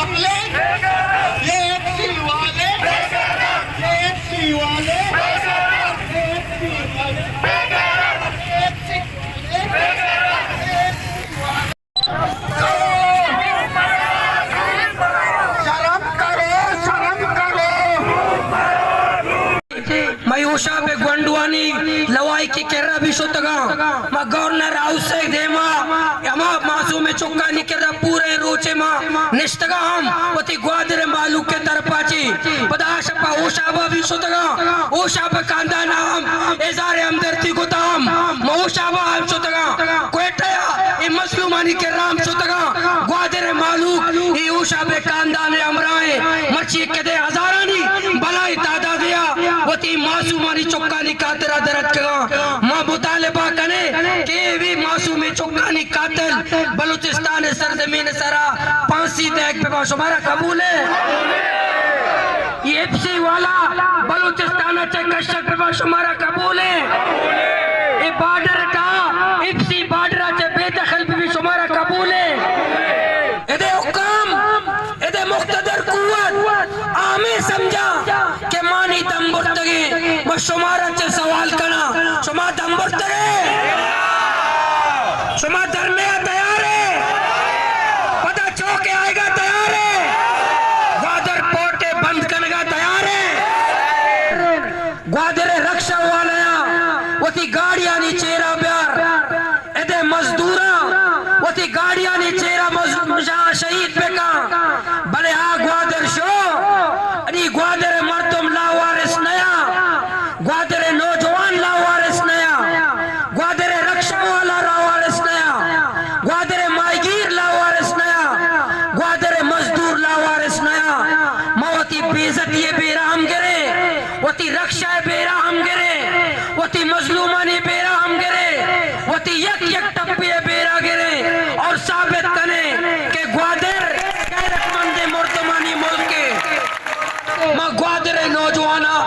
والے، A F C والے، A F C والے، اے ایف سی والے، اے ایف سی والے، اے ایف سی والے، اے ایف سی والے۔ شرم کرو، شرم کرو۔ مئے ہوشاب ءِ گونڈوانی لوائکی کرا بھی شتگاں۔ ما گورنر ہاؤس ءِ دیما ہما معصومیں چکانی کرا پوریں روچے ما نشتگاں ہم وتی گوادر ءِ مہلوک ءِ طرفا چی۔ پدا آ شپا ہوشابا بھی شتگاں۔ ہوشاب ءِ کاندانا ہم اظہار ہمدردی کتا ہم۔ ما ہوشابا ہم شتگاں۔ کوئٹہ ءَ اے مظلومانی کرا ہم شتگاں۔ گوادر ءِ مہلوک اے ہوشاب ءِ کاندان ءِ ہمراہیں۔ مرچی کدے ہزارانی بلاہیں تعدادے ءَ وتی معصومانی چکانی خاطرا در اتکگاں۔ ما مطالبہ کنیں کہ اے وی معصومیں چکانی قاتل بلوچستان ءِ سرزمین ءِ سرا پھانسی دئیگ بہ باں۔ شمارا قبول ایں؟ اے ایف سی والا بلوچستان ءَ چہ کشگ بہ باں۔ شمارا قبول ایں؟ اے بارڈر ءِ تہا، ایف سی بارڈر ءَ چہ بے دخل بہ بی۔ شمارا قبول ایں؟ ادے حکام، ادے مقتدر قوت آ ہمے سمجھاں کہ مانی دم برتگیں۔ ما شمارا چہ سوال کناں، شما دم برتگے؟ شما درمے ءَ تیار ئے؟ پدا چوک ءَ آئیگا تیار ئے؟ گوادر پورٹ ءِ بند کنگا تیار ئے؟ گوادر ءِ رکشہ والایا وتی گاڑیانی چیرا بیار۔ ادے مزدوراں وتی گاڑیانی چیرا مز-، مشا شہید بکن، بلے آ گوادر شو، انی گوادر ءِ مردم لاوارث نیا، گوادر ءِ نوجوان لاوارث نیا، گوادر ءِ رکشہ والا لاوارث نیا، گوادر ءِ ماہیگیر لاوارث نیا، گوادر ءِ مزدور لاوارث نیا۔ ما وتی بے عزتی ءِ بیرا ہم گریں، وتی رکشہ ءِ بیرا ہم گریں، وتی مظلومانی بیرا ہم گریں، وتی یک یک ٹپی ءِ بیرا گریں اور ثابت کنیں کہ گوادر غیرت مندیں مردمانی ملک ایں۔ ما گوادر ءِ نوجواناں